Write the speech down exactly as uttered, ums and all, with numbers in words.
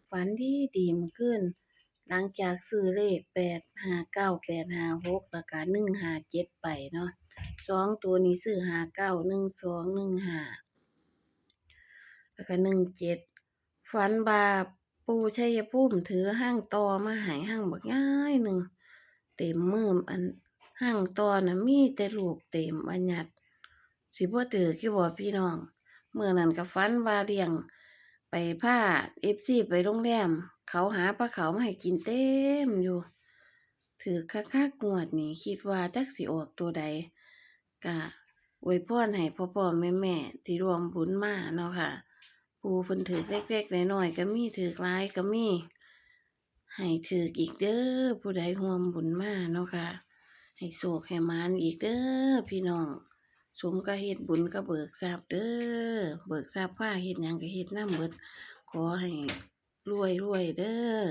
ฝันดีดีเมื่อคืน หลังจากซื้อเลขแปดห้าเก้า แปดห้าหก แล้วก็หนึ่งห้าเจ็ดไปเนาะ สองตัวนี้ซื้อห้าเก้า หนึ่งสอง หนึ่งห้า แล้วก็หนึ่งเจ็ด ฝันว่าปู่ชัยภูมิถือหั่งต่อมาให้หั่งบักใหญ่หนึ่ง เต็มมือ อันหั่งต่อน่ะมีแต่ลูกเต็มอันยัด สิบ่ถืกอยู่บ่พี่น้อง มื้อนั้นก็ฝันว่าเลี้ยง ไปพาเอฟซีไปโรงแรม เขาหาปลาเขามาให้กินเต็มอยู่ ถืกคักๆงวดนี้ คิดว่าจักสิออกตัวใด ก็อวยพรให้พ่อๆแม่ๆที่ร่วมบุญมาเนาะค่ะ ผู้เพิ่นถืกเล็กๆน้อยๆก็มี ถืกหลายก็มี ให้ถืกอีกเด้อ ผู้ใดร่วมบุญมาเนาะค่ะ ให้โชคให้หมานอีกเด้อพี่น้อง สมกับเฮ็ดบุญกับเบิกทรัพย์เด้อ เบิกทรัพย์พาเฮ็ดหยังก็เฮ็ดนำเบิด ขอให้รวยๆเด้อ